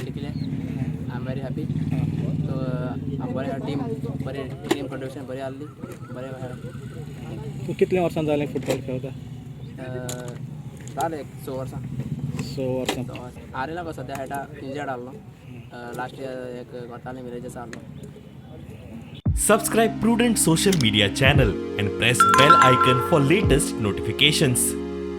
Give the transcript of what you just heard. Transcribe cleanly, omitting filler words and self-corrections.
जिंकले. I am very happy. तो बरें टीम, बरें टीम कंट्रिब्युशन बरें आहली, बरें. तूं कितल्या वर्सां जालें फुटबॉल खेळता? जालें एक 6 वर्सां. 6 वर्सां. 6 वर्सां हारिना गो. सद्या खेळटा, इंजर्ड आहलो. लास्ट इयर एक कोताले विलेजीस आहलो. Subscribe Prudent Social Media channel and press bell icon for latest notifications.